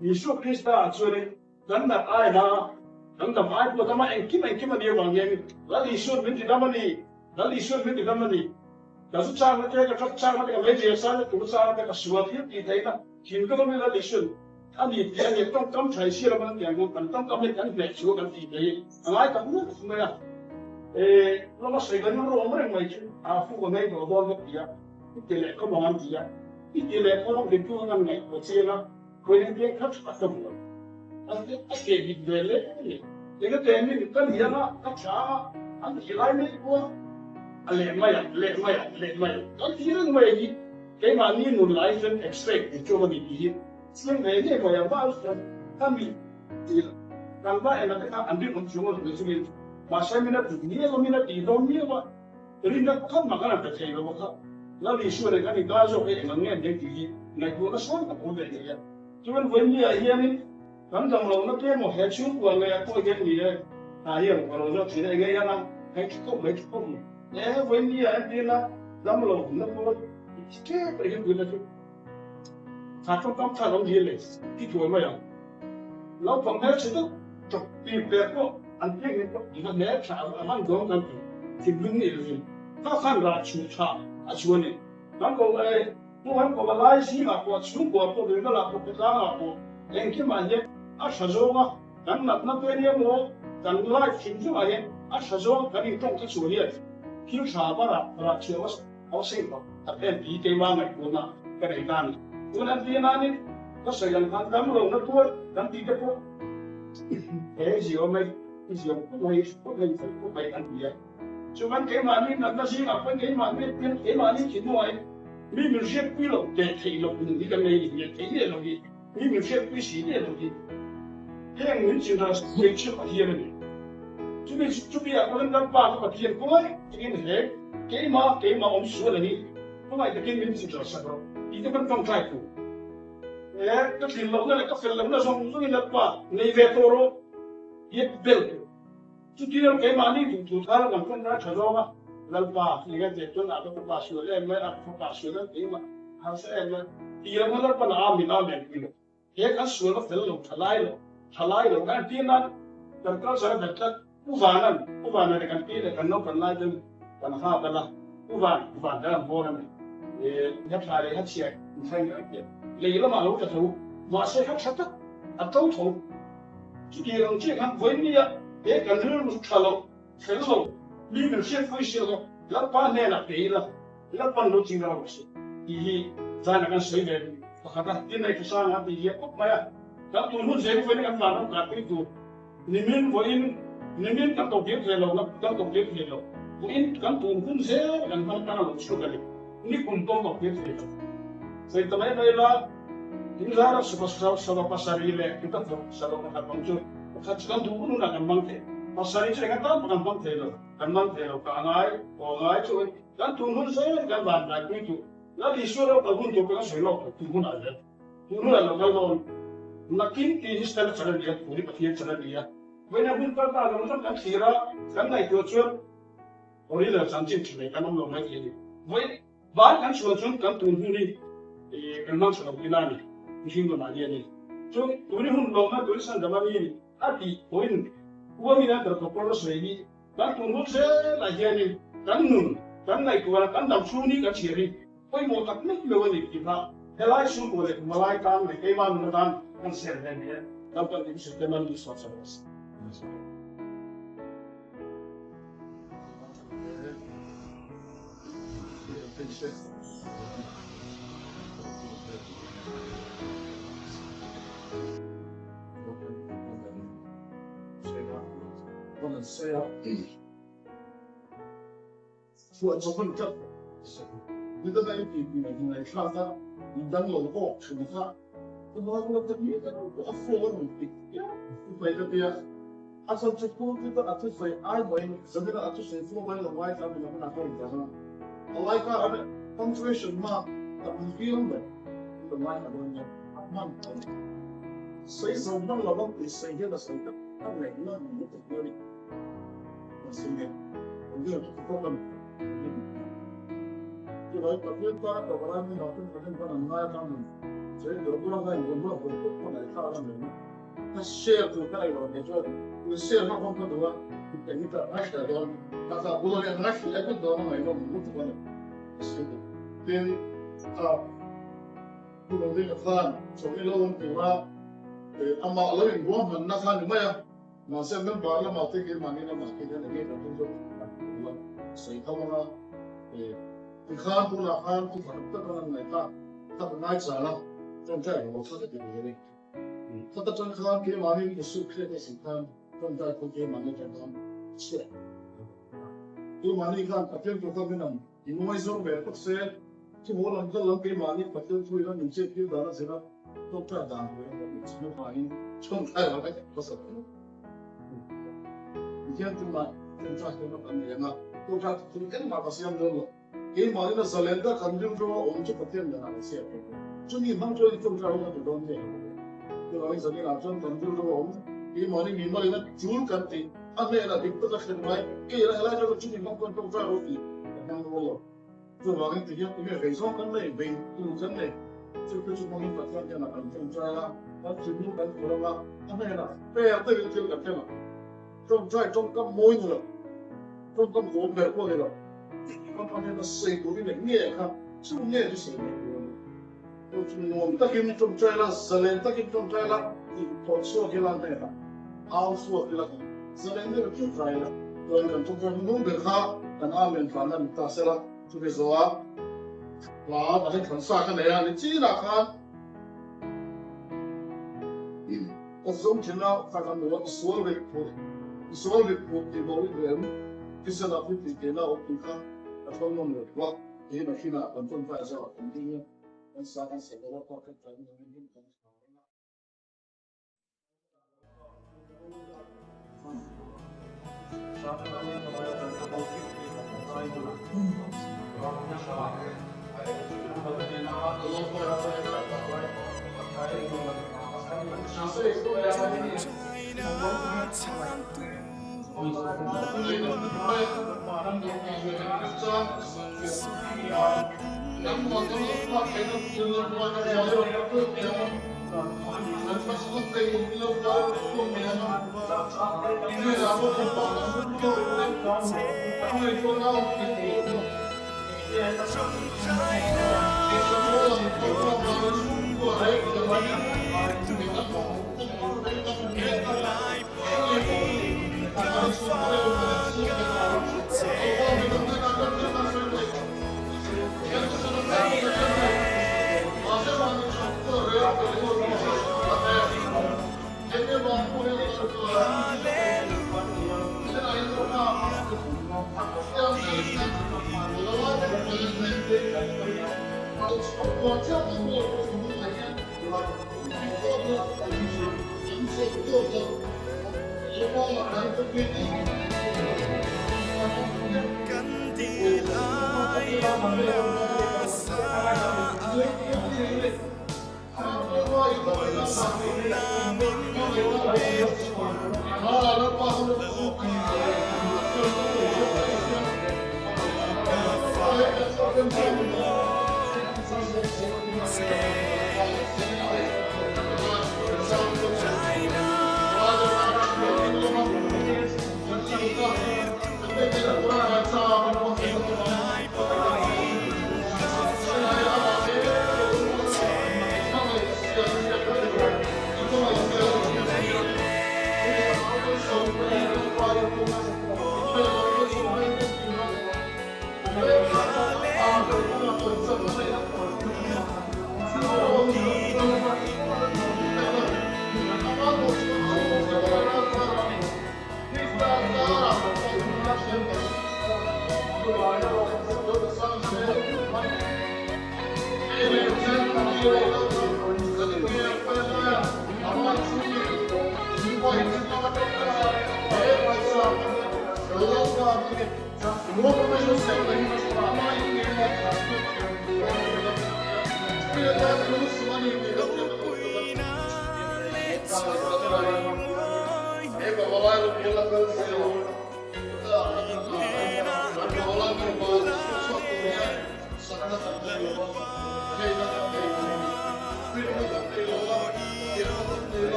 Isua Krista ah chuanin Kan dam ai na, kan dam ai pawh dama engkim engkim a nih avang hian Lal Isuan min ti dam a ni, Lal Isuan min ti dam a ni. Ka zu changna te, ka ṭap changna te, ka meizial changna te, tur changna te, ka sual thil tih theihna thin ka lawm hi Lal Isuan a ni tih a ni. Tawngkam ṭha i siam a kan tih ang hian kan tawngkam hi kan hneh chu kan tih theih a ngai tak mup mai a. E, lama sawi kan rawm reng mai chu a fu ka ngei tawh dawn ka ti a. I ti leh khawp ang an ti a. I ti leh khawp ang rintu khan an ngaihtuah chiang a, khawiah hian kha tha ka hmu lo. A keh bik ve leh leh. Eng a teh min ka ni anga, ka tha anga, an ti lai mai pawh a leh mai ang, leh mai ang, leh mai ang. Kan ti reng mai hi keimahni nun lai chuan x-ray tih chu a ni tih hi chiang ve ngei mai ang. Mahse chuan ka mi tih kan va en a te kha an rinawm chung a ni chungin mahse min a tih miau a, min a tih dawn miau a. Rinna pakhat mah kan han pe thei lo a kha. Lal Isua nen kan inkar zawk hi eng ang nge an tih hi ngaihtuahna sawn tak awm ve ngei a. Chuan vawinia hianin kan dam lohna te emaw he chhungkua ngeiah pawh hian ni e, hna hi a lo zawk thin a, eng nge hian a hei tha khawp mai tha khawp mai. E vawinia entirna dam lo na pawh i thi tep reng hian tuina chu tha tawngkam khan awm dil leh ti thuai mai ang. Naupang hmelchhe deuh tawp tir pek pawh an pek ni pawh i va hmeltha a van dawng kan ti thinlung ni lovin kha khan rah chhuh tha a chu a ni. Kan ko e, hmu kan ko a lai zingah pawh chhungkua pawh rilral ah pawh khawtlang ah pawh engkimah hian a tha zawng a, kan natna te nia maw kan life hrim hrim ah hian a tha zawng kan intawng kha chu hian thil tha va rah rah chhuah a Housing pawh a phen pi keimah ngaihtuahna ka nei ta a ni. Tun an tih nanin ka sawi ang khan dam lohna tuar kan tih te pawh he ziaw mai i ziaw khawp mai khawp mai khawp mai an ti a. Chuan keimahni natna zingah pawhin keimahni pian keimahni thinlungah mi min hriatpui loh teh theih loh nun hi kan nei ni hmel theih miah lo hi mi min hriatpui si miah lo hi heng min chinral hmeichhe Pathian a ni. Chumi chumi ah pawhin Lalpa ka Pathian khawngaih takin he keimah keimah awm sual a ni khawngaih takin min chinral sak rawh tih te kan tawngtai tur. He ka tlin lohna leh ka fel lohna zawng zawngin Lalpa nei ve tawh rawh tih a bel tur. Chuti ram keimahni duh tur thar kan tawng lai tha zawng a, Lalpa enge teh chuan a ka pa sual em mai, a ka pa sual em keimah harsa em mai ti ram kha Lalpan a amin amen pui lo. He kan sual a fel lo tha lai lo, tha lai lo kan ti nan kan culture a bet tlat. Pu Vanan, Pu Vana leh kan pi leh kan naupan lai ten kan ha bal a, Pu Van, Pu Van kan han bawr a ni. E, ha tha leh ha chhia in thleng a ti a, lei lamah lo tla tho, mahse ha tha tak a to tho. Chuti ang chiah khan vawinia he kan rilru tha lo, fel lo, mi min hriatpui si lo, Lalpa hnenah pe ila, Lalpan lo ching rau rawh se tih hi zan a kan sawi ve pakhat a, tin hei Thusanga a ti hiah khawp mai a, kan tun hun zel vawiin kan vanram karpui tur nimin vawiin nimin kan to kir thei lo, kan to kir thei lo, vawiin kan tun hun zel kan hmang tan a lo chhuak a ni, nikum pawh to kir thei lo. Sawi ta mai mai la, in zara sava pasarih leh tuta sava pakhat bang chu pakhat chu kan duh hunah kan hmang thei, pasarih chu enga tan pawh kan hmang thei lo, kan hmang thei lo, ka ngai, aw ngai chu. Kan tun hun zel kan van daipui duh. Lal Isua lo kal hun tur kan sawi lawk tawh tun hunah zel. Tun hunah lo kal dawn. Nakin tih hi Stella chan a ni a, tun hi Pathian chan a ni a. Vawiina hun kal ta zawng zawng kan thlir a, kan ngaihtuah chuan Original chanchin tha nei kan awm lo mai thei a ni. Vawiin van kan chhuan chuan kan tun hun hi kan hmang tha lo tihna a ni. Mihring nunah hian a ni. Chuan tuni hun lawmna tuni Sandama mi a tih pawhin uangin a darkawpawr a sawi hi Kan tun hun zelah hianin kan nun, kan ngaihtuahna, kan dam chhung hi kan chhiar hi pawimawh tak meuh meuh a ni tih kha helai chhungkua leh Malai tan leh keimah nun atan kan ser ve ni e. Lalpan in hrilh te man i suat sak rawh se. Mahse member lamah te keimahni lamah te hian enge kan tum zawk kan tum a, sawi tho anga Tikhan tunah khan thu khat tak an ngaih ta kha ka ngai chal a, tawngtai rawh kha ka ti ve a ni. Khat atang khan keimahni ka suk hriat a si khan tawngtai pawh keimahni atang khan chhiat Keimahni khan Pathian thu kha min ang i ngawi zawng ve phawt se, thu haw lam kal lam keimahni Pathian thu ila min chet tir dan a zir a, tawngtai dan tur in kan inchhung avangin tawngtai rawh ka ti hmasa ber. Pathian tunah tawngtai hlawm a kan nei ang a, tawngtai thil engmah ka siam dawn lo. Keimahni na zalen tak kan rilru a awm chu Pathian danah kan siam thei bawk. Chumi hmang chuan i tawngtai hun a ti dawn nge lo ve. Chuvangin zaninah chuan kan rilru a awm keimahni mimalin a tul kan tih a hnenah dik taka thlen ngai kei lah helai atanga chumi hmang chuan tawngtai rawh tih ka hmang rual lo. Chuvangin ti hian tunge vei zawng kan nei, vei tur kan nei. Chu te chu hmangin Pathian hnenah kan tawngtai a, kan thinlung kan phur anga a hnenah fair takin thil kan thlen ang. Tawngtai tawngkam mawi ni lo, tawngkam duhawm ber pawh ni lo. Tawngkam hian a sawi tur in eng nge kha chu nge chu sawi mai tur a ni. Nuam takin tawngtai la, zalen takin tawngtai la tih phawt chhuak ila hnenah au chhuak ila zalen deuh tawngtai ila. Chuan kan tawngtai hnuhnung ber kha kan Amen tlanna ni ta sela, chumi zawha hla a then thlan sa ka nei a ni chinah khan Ka zawng thin a, ka kan nuam i sual rih phurh, i sual rih phurh tih bo i duh em? Thisen ah thil tih theihna a awm tih kha ka thawn nawn leh tawh a, tihin a hrinah kan tawngtai zawh ah kan ding a, kan sa kan sa lo a, pa kan tlai nuam in him kan chhang reng a.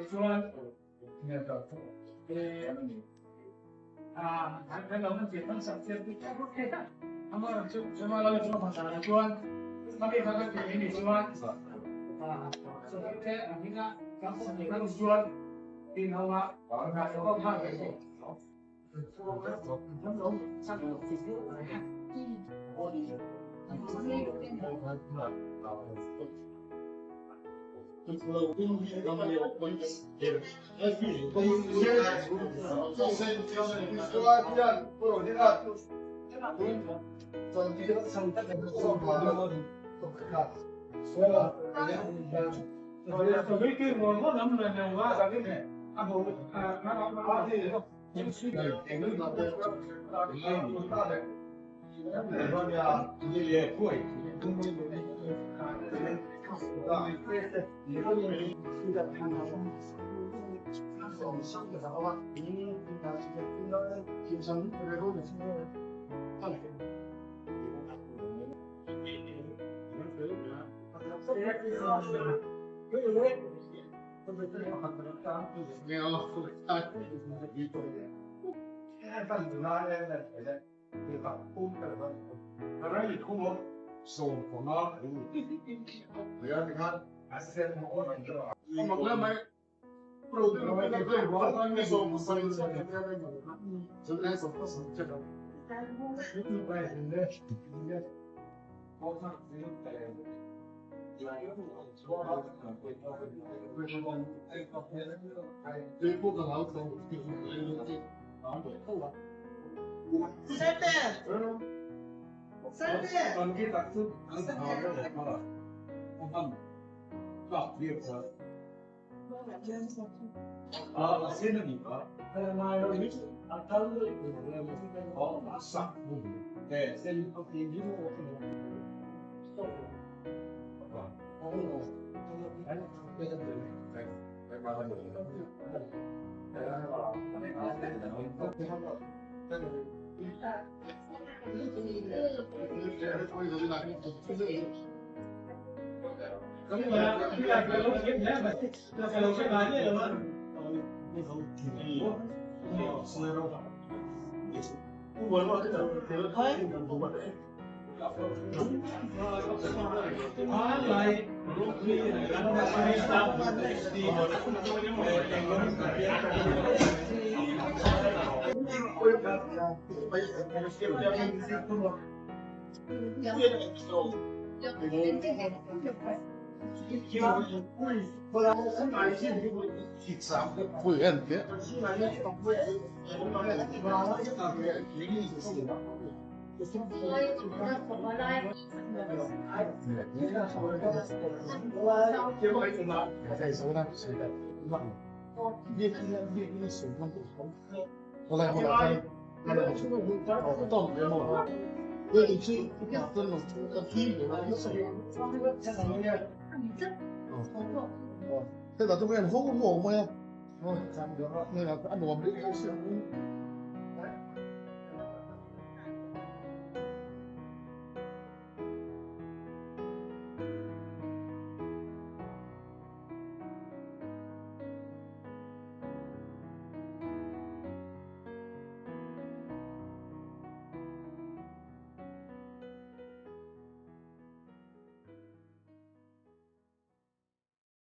Tichuan kan lo ti kan sak chian ti tak ruk a amah chu chuma lo chu ma ta chuan kami kha kan ti ni chuan so te aminga kan ko ni kan chuan tin hawa ka ko kha ve ko.